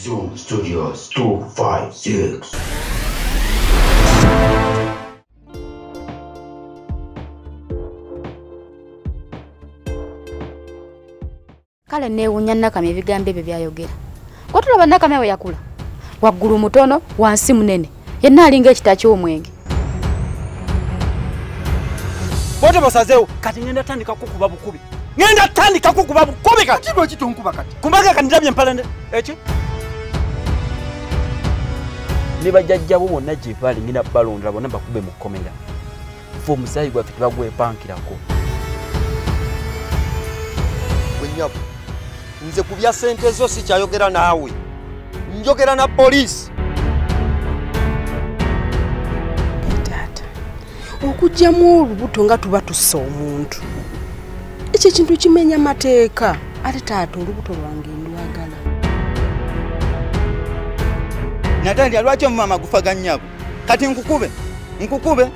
Zoom Studios 256. Kale neewuunya Nakamya ebigambo ebyo byayogera. Gwatulaba Nakamya we yakula. Waggulu mutono, wansi munene. Yenna alinga ekita ky'omwenge. Bote basazeewo kati ngenda tandika kukuba bukubi. Ngenda tandika kukuba bukubi kati. Kati lwaki tonkuba kati? Kumbaga kati ndabye empalende. Eki? Ne bajjajjabo bonna gye bali ngina balondera bonna bakube mu kkomera. Ffe omusaayi gwaffe tebagwepankirako. Wennyabo, nze ku bya ssente zo sikyayogera naawe. Njogera na poliisi. Taata, okuggyamu olubuto nga tuba tussa omuntu. Ekyo ekintu kimenya mateeka. Ate taata olubuto lwange ndwagala. Natalia, lwaki omuma amagufa ga nnyabo? Kati nkukube, nkukube.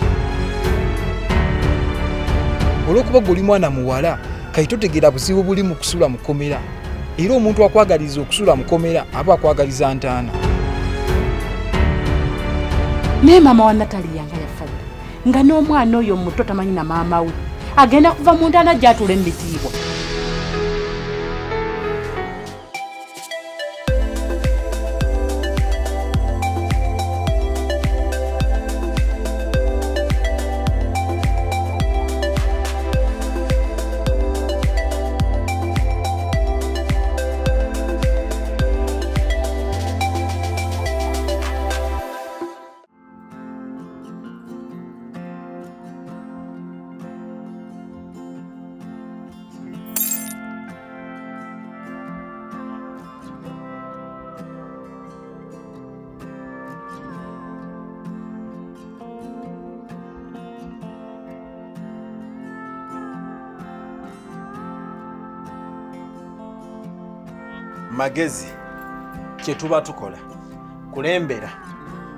Olw'okuba gwe oli mwana muwala, kati totegeera buzibu buli mu kusula mu kkomera. Era omuntu akwagaliza okusula mu kkomera aba akwagaliza ntaana. Naye maama wa Natalia nga yafa dda, nga n'omwana oyo omuto tamanyi na maama we. Agenda kuva mu ntaana gy'atuula mu bitiibwa. Magezi kye tuba tukola kulembera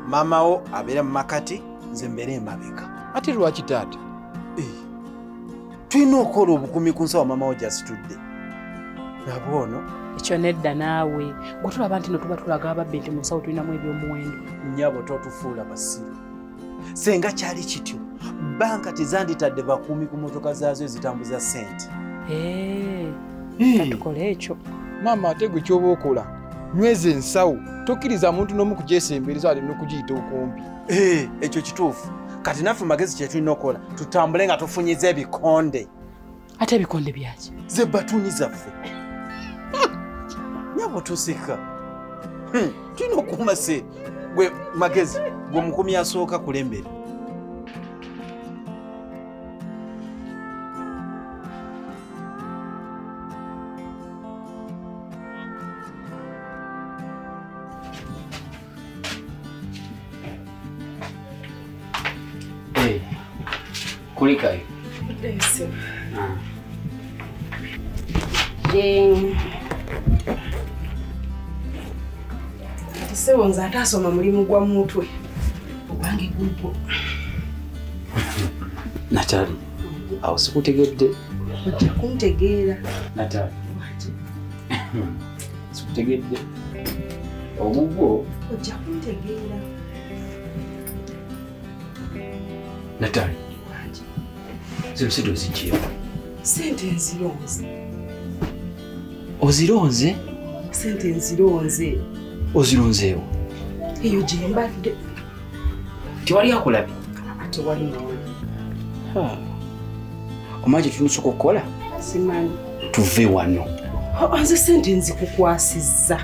maama wo abeere mu makati nze mbeere emabega. Ate lwaki taata? Tulina okukola obukumi ku nsawo maama wo gy'asitudde. Nabwo ono ekyo nedda naawe gwe tulaba nti no tuba tulaga ababbi nti mu nsawo tulinamu eby'omuwendo. Nnyabo totufuula basiru. Senga kyali kityo banka tezanditadde bakuumi ku mmotoka zaazo ezitambuza ssente. Katukole ekyo. Maama ate gwe ky'oba okola nyweza ensawo, tokkiriza muntu n'omu kugyesembereza aleme okugiyita okumpi. Ekyo kituufu. Kati naffe magezi kye tulina okukola tutambule nga tufunyiza ebikonde. Ate ebikonde byaki? Ze batuuni zaffe. Nnyabo tusika. Tulina okukuuma ssente. Gwe Magezi, gwe omukuumi asooka kulembera. Kulikayo. Kati ssebo nze ate asoma mulimu gwa mutwe. Ogwange gugwo. Natali, awo sikutegedde. Ojja kuntegeera. Natali. Sikutegedde. Ogugwo. Ojja kuntegeera. Natali. Zino sente oziggyeewo. Sente nzironze. Ozironze? Sente nzironze. Ozironzeewo? Eyo gye mbadde. Tewali akulabye? Tewali n'omu. Omanyi kye tulina osooka okukola? Simanyi. Tuve wano. Nze sente nzikukwasizza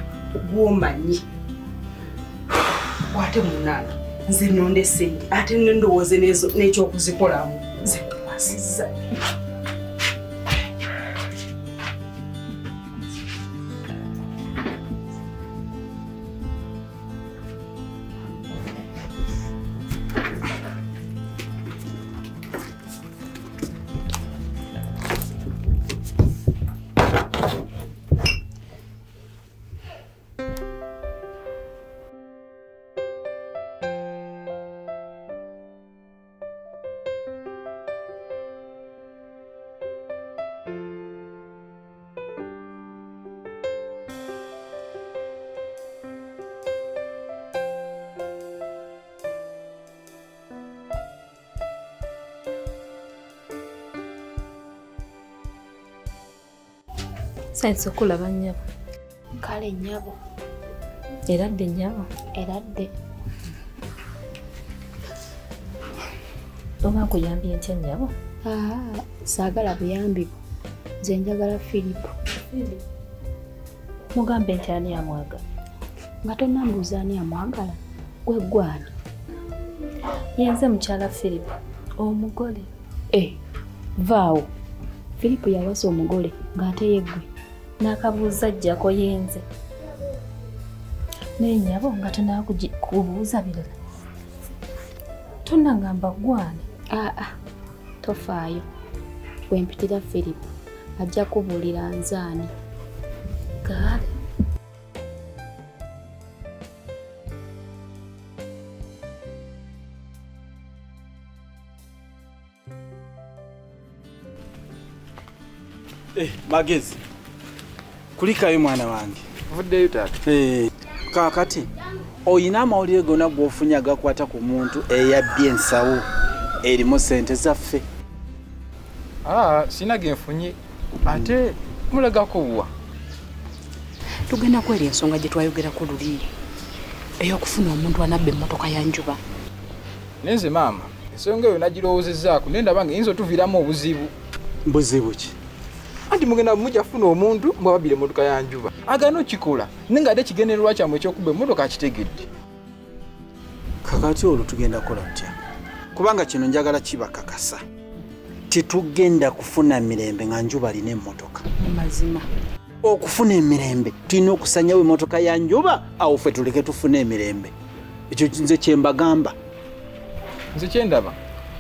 gw'omanyi. Ate munnange nze nnonde sente ate ndowooze n'ekyokuzikolamu. Nze nkukwasizza. Science okulaba nnyabo. Kale nnyabo. Eradde nnyabo. Eradde. Oba nkuyambye ntya nnyabo? Saagala buyambi bwo. Nze njagala Philip. Mugambe nti ani amwagala? Nga tonnambuuza ani amwagala, gwe ggwani? Yenze mukyala Philip, omugole. Vaawo. Philip yawasa omugole ng'ate ye ggwe. N'akabuuza ajjako yenze. Naye nnyabo nga tonnakubuuza birala. Tonnangamba ggwani? Tofaayo. Bwe mpitira Philip, ajja kubuulira nze ani. Kale. Magezi. Kulikayo mwana wange. Vuddeyo taata. Kaakati oyina amawulire gonna g'ofunye agakwata ku muntu eyabbye ensawo erimu ssente zaffe. Sina ge nfunye ate mulagako wa. Tugenda kweri ensonga gye twayogerako luli ey'okufuna omuntu anabba emmotoka ya Njuba. Nenze maama, ensonga eyo nagirowoozezzaako naye ndaba nga eyinza otuviiramu obuzibu. Buzibu ki? Anti mugenda mujja kufuna omuntu mbw'ababbira emmotoka ya Njuba. Agaana okikola naye ng'ate ekigendererwa kyammwe eky'okubba emmotoka akitegedde. Kakati olwo tugenda kukola tutya? Kubanga kino njagala kibakakasa. Tetugenda kufuna mirembe nga Njuba alina emmotoka. Mazima. Okufuna emirembe tulina okusanyawo emmotoka ya Njuba awo ffe tuleke tufune emirembe. Ekyo nze kye mbagamba. Nze kye ndaba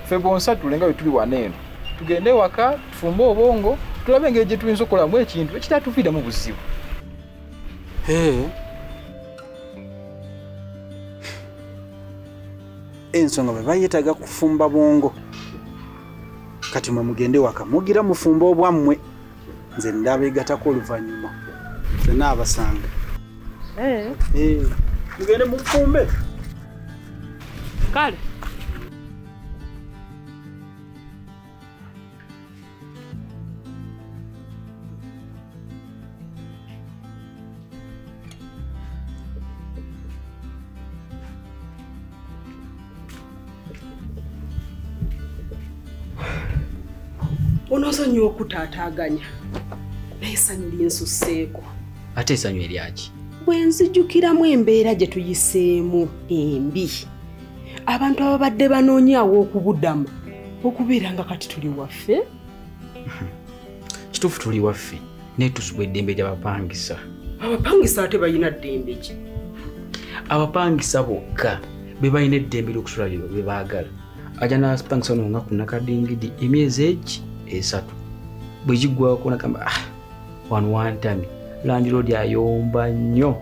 ffe bonsatule nga bwe tuli wano eno tugende ewaka tufumbe obwongo tulabe engeri gye tuyinza okukolamu ekintu ekitatuviiramu buzibu. Ensonga bwe bayeetaaga kufumba bwongo kati mwe mugende waka mugira mufumbe obwammwe. Nze ndabeegattako oluvannyuma ffenna abasanga. Mugende mufumbe. Kale. Onoosonyiwa okutaataaganya naye essanyu linsusseeko. Ate essanyu eryaki? Bwe nzijjukiramu embeera gye tuyiseemu embi, abantu ababadde banoonyaawo okubudama okubeera nga kati tuli waffe. Kituufu tuli waffe naye tusubwa eddembe ly'abapangisa. Abapangisa ate balina ddembe ki? Abapangisa bokka be balina eddembe ly'okusula bye baagala. Ajja n'apangisa ono nga ku nakadingidi emyezi egi esatu. Bwe giggwako n'agamba wano wantami landiroodi ayomba nnyo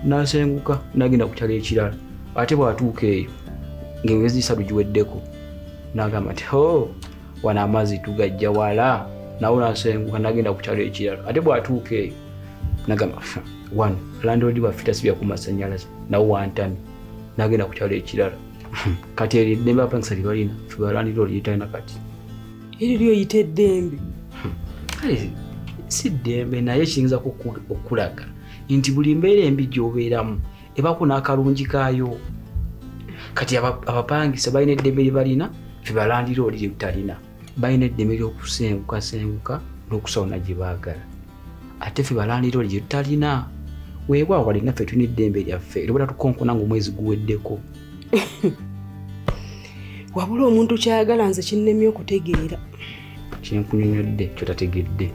n'asenguka n'agenda ku kyalo ekirala. Ate bw'atuuka eyo ng'emyezi 3 giweddeko n'agamba nti wano amazzi tugajja wala, nawo n'asenguka n'agenda ku kyalo ekirala. Ate bw'atuuka eyo n'agamba wano landiroodi waffe tasibya ku masannyalaze nawo wantami n'agenda ku kyalo ekirala. Kati eryo eddembe abapangisa lye balina ffe ba landiroodi lyetalina kati. Eryo lyoyita eddembe? Kale si ddembe naye kiyinza okulaga nti buli mbeera embi gy'obeeramu ebaako n'akalungi kaayo. Kati abapangisa balina eddembe lye balina ffe ba landiroodi lye tutalina. Balina eddembe ly'okusengukasenguka n'okusawuna gye baagala. Ate ffe ba landiroodi lye tutalina. Weewaawo wali naffe tulina eddembe lyaffe era bwetatukonkona ng'omwezi guweddeko. Wabula omuntu ky'ayagala nze kinnemye okutegeera. Kyenkunyonnyodde kyotategedde.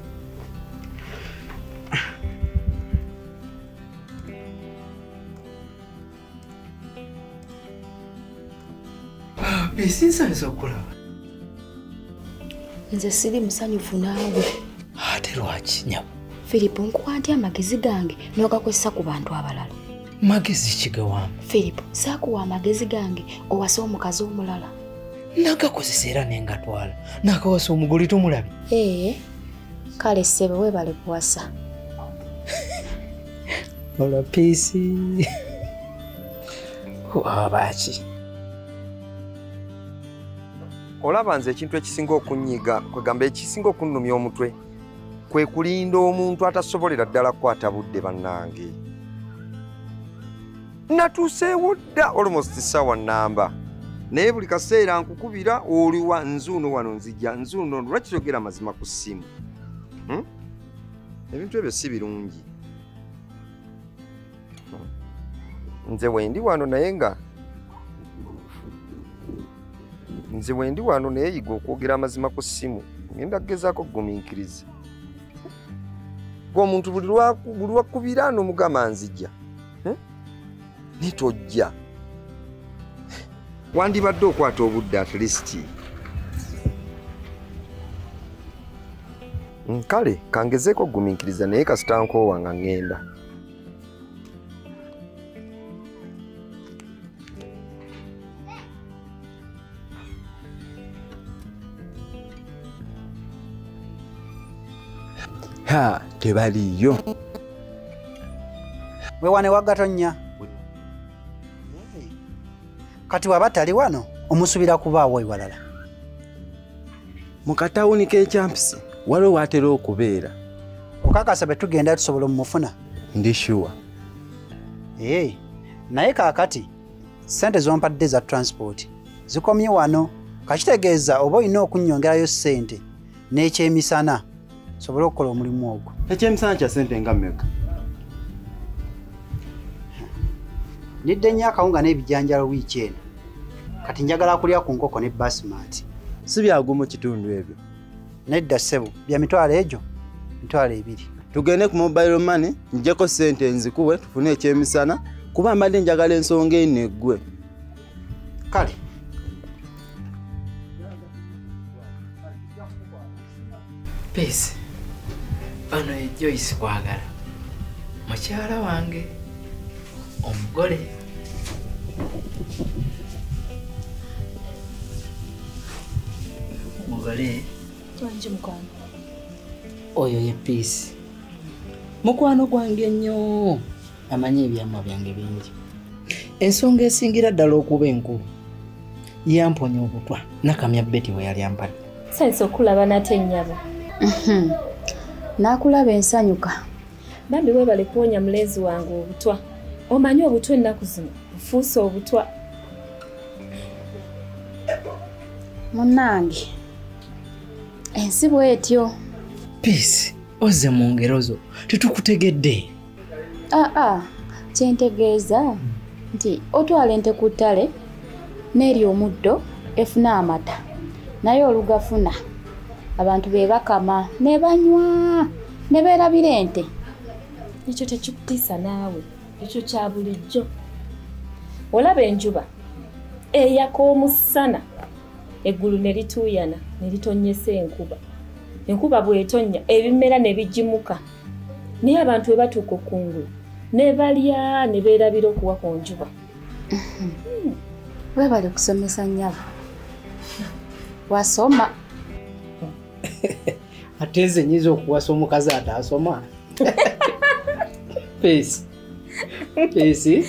Nsanyusa okulaba. Nze siri musanyufu naawe. Ate lwaki nnyabo? Philip, nkuwa ntya amagezi gange n'ogakozesa ku bantu abalala? Magezi ki gawampa? Philip, saakuwa amagezi gange owase omukazi omulala. Nagakozesa era ne ngatwala. Nakawasa omugole tomulabye. Kale ssebo weebale kuwasa. Olwa peace. Abaaki. Olaba nze ekintu ekisinga okunyiga, kwegamba ekisinga okunnumya omutwe Kwe kulinda omuntu atasobolera ddala kukwata budde bannange. Natuuseewo dda almost ssaawa nnamba. Naye buli kaseera nkukubira oliwa nzuuno wano nzija nzuuno lwaki toyogera mazima ku ssimu? Ebintu ebyo si birungi. Nze wendi wano naye nga nze wendi wano naye yiga okwogera amazima ku ssimu. Ngenda kugezaako kugumiikiriza. Gwe omuntu buli lwakubira n'omugamba nzija. Naye tojja. Wandibadde okwata obudde at least. Kale kangezeeko okugumiikiriza naye kasita nkoowa nga ŋŋenda. Ha, tebaliyo. Wewane wagatonya. Kati wabatali wano omusubira kubaawo ewalala. Mu katawuni k'ekyampisi waliwo watera okubeera. Okakasa bwe tugenda tusobola omufuna? Ndi sure. Naye kaakati ssente z'ompadde za transport zikomye wano, kakitegeeza oba olina okunnyongerayo ssente n'ekyemisana sobole okukola omulimu ogwo. Ekyemisana kya ssente nga mmeka? Nidde nnyo akawunga n'ebijanjaalo wiiki eno. Kati njagala kulya ku nkoko ne basmati. Si byagumu kitundu ebyo. Nedda ssebo, bya mitwalo egyo, 20,000. Tugende ku mobile money, ngyeko ssente nzikuwe tufune ekyemisana kuba mbadde njagala ensonga eno eggwe. Kale. Peace. Ono ye Joyce Kwagala. Mukyala wange. Omugole. Mugole. Wanje mukwano. Oyo ye Peace. Mukwano gwange nnyo. Amanyi ebyama byange bingi. Ensonga esingira ddala okuba enkulu. Yamponya obutwa nakamya Betty we yali ampadde. Nsanyuse okulaba nate nnyabo. Nakulaba ensanyuka. Bambi weebale kuwonya mulenzi wange obutwa. Omanyi obutwa ennaku zino bufuuse obutwa. Munnange ensi bw'etyo. Peace, ozze mu ngero zo tetukutegedde. Kyentegeeza nti otwala ente ku ttale n'eri omuddo efuna amata naye olugafuna abantu be bakama ne banywa ne beerabira ente. Ekyo tekikutiisa naawe, ekyo kya bulijjo. Olaba enjuba eyaka omusana eggulu ne lituuyana ne litonnyesa enkuba. Enkuba bw'etonnya ebimera ne bigimuka. Naye abantu bwe batuuka okukungula ne balya ne beerabira okuwa ku njuba. Weebale kusomesa nnyabo. Wasoma. Ate nze nnyinza okuwasa omukazi ataasoma. Peace. Peace.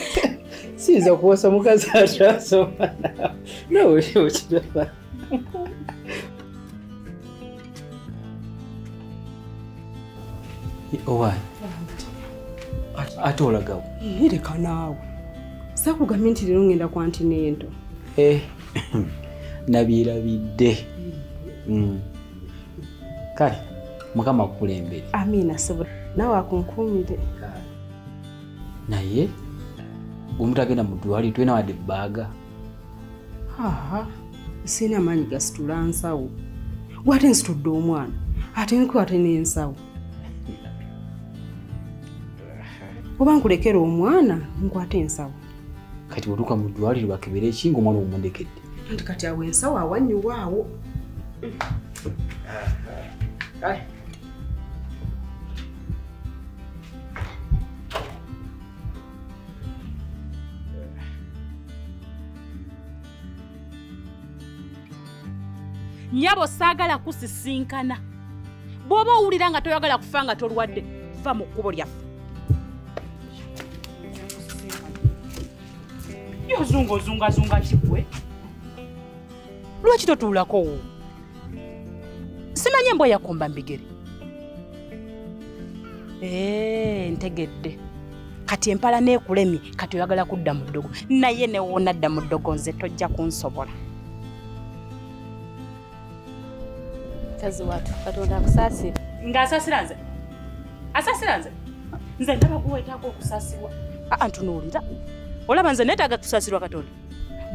Siyinza kuwasa omukazi ataasoma. Nawe okiraba. Owaye. Ate olagawo. Leka naawe. Saakugambye nti leero ngenda kwa ntinento. Nabyerabidde. Kale, Mukama akukulembere. Amiina ssebo. Naawe akunkuumire. Naye omutagenda mu ddwaliro tolina wadde ebbaaga. Sirina maanyi gasitula nsawo. Gwe ate nsitudde omwana, ate nkwate n'ensawo. Oba nkulekera omwana nkwate ensawo. Kati bw'otuuka mu ddwaliro bakebere ki ng'omwana omundekedde? Anti kati awo ensawo awannyuwa awo. Kale. Nnyabo saagala kusisinkana. Bw'oba owulira nga toyagala kufa nga tolwadde, va mu kkubo lyaffe. Yozunga ozungazunga ki gwe? Lwaki totuulako wo? Simanyi embwa yakomba mbigere. Ntegedde. Kati empala neekulemye, kati oyagala kudda mu ddogo. Naye ne wonadda mu ddogo nze tojja kunsobola. Kazi watu, Katonda akusaasire. Ng'asaasira nze? Asaasira nze? Nze ndaba gwe weetaaga okusaasirwa. Aa, ntunuulira. Olaba nze neetaaga kusaasirwa Katonda.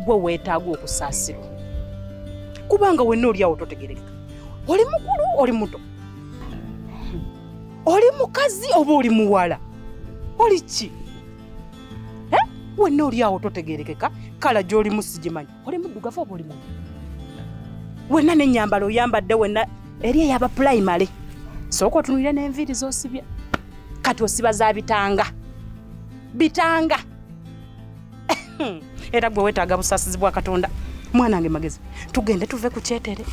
Gwe weetaaga okusaasirwa. Kubanga wenna oli awo totegerekeka. Oli mukulu, oli muto. Oli mukazi oba oli muwala? Oli ki? Wenna oli awo totegerekeka, kala gy'olimu sigimanyi. Oli muddugavu oba oli mubi? Wenna n'ennyambalo oyambadde wenna eri ey'aba pulayimale. Sooka otunuulire n'enviiri z'osibye. Kati osiba za bitanga. Bitanga. Era gwe weetaaga busaasizi bwa Katonda. Mwana wange Magezi, tugende tuve ku kyetere.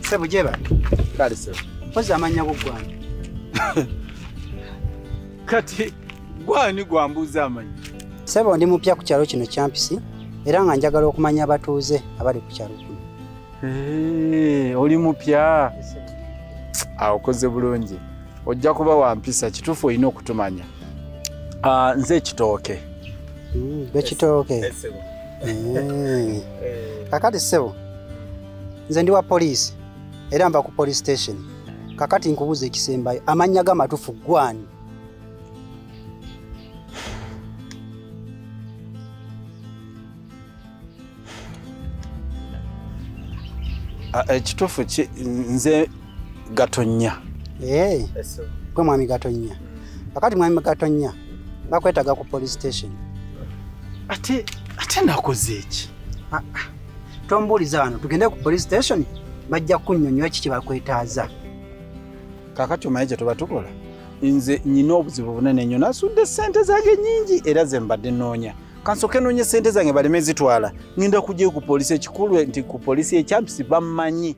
Sebo jeba. Kale sebo. Mpozi amannya go gwani. Kati gwani gwambuuza amannya? Sebo ndi mupya ku kyalo kino Kyampisi era nga njagala okumanya abatuuze abali ku kyalo kuno. Oli mupya? Okoze bulungi. Ojja kuba wampisa, kituufu olina okutumanya. Nze Kitooke. Gwe Kitooke. Kakati sebo, nze ndi wa poliisi era nva ku police station. Kakati nkubuuza ekisembayo, amannya g'amatuufu gwani? Ekituufu nze Gatonnya. Gwe mwami Gatonnya. Kakati mwami Gatonnya bakwetaaga ku police station. Ate nakoze eki? Tombuuliza wano, tugende ku police station bajja kunnyonnyola kiki bakwetaaza. Kaakati omanyi kye tuba tukola? Nze nnina obuzibu bunene nnyo, nasudde ssente zange nnyingi era ze mbadde nnoonya. Kansooke nnoonye ssente zange baleme zitwala. Ngenda kujjayo ku poliisi, ekikulu nti ku poliisi y'e Kyampisi bammanyi.